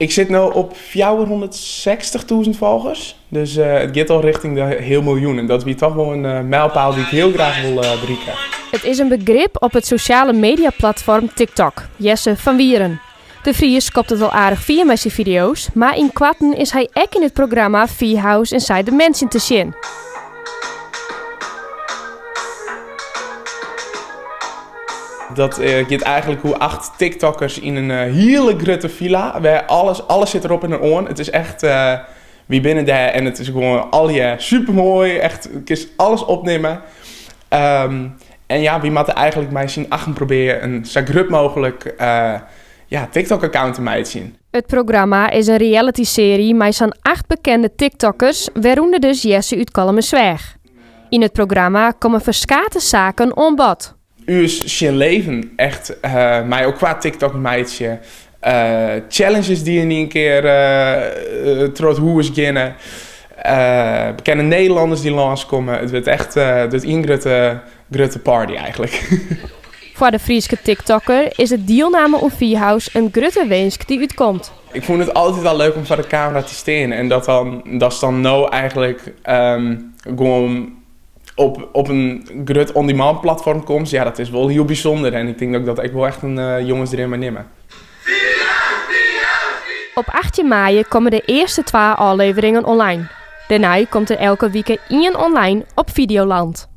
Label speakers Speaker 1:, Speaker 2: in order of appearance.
Speaker 1: Ik sit no op 460.000 folgers, dus it giet al richting de heal miljoen. En dat wie toch wol in mijlpaal dy't ik hiel graach wol berikke.
Speaker 2: It is in begrip op it sosjale mediaplatfoarm TikTok, Jesse van Wieren. De Fries skopt it al aardich fier mei syn fideo's, mar ynkoarten is hy ek yn it programma Vierhuis Inside the Mansion te sjen.
Speaker 1: Dat giet eigentlik oer acht TikTokkers yn in hiele grutte filla, wêr alles, alles sit derop en deroan. It is echt, wy binne dêr en it is gewoan allegear supermoai, echt, kinst alles opnimme. En ja, wy moatte eigentlik mei syn achten probearje in sa grut mooglik ja, TikTok-account te meitsjen.
Speaker 2: It programma is in realitysearje mei sa'n acht bekende TikTokkers, wêrûnder dus Jesse út Kollumersweach. Yn it programma komme ferskate saken oan bod.
Speaker 1: Us syn leven echt mei elkoar TikTok meitsje. Challenges dy't yn ien kear troch it hûs geane. Bekende Nederlanners dy't lânskomme. It wurdt echt it wurdt ien grutte, grutte party eigentlik.
Speaker 2: Foar de Fryske TikTokker is de dielname oan Vierhuis in grutte winsk dy't útkomt.
Speaker 1: Ik fûn it altyd al leuk om foar de kamera te stean en dat dan, datst dan no eigentlik gewoan op, op in grut on-demand platform komst, ja, dat is wol hiel bysûnder. En ik tink dat ik dat ek wol echt in jongesdream mei nimme.
Speaker 2: Op 18 maaie komme de earste twa ôfleveringen online. Dêrnei komt der elke wike ien online op Videoland.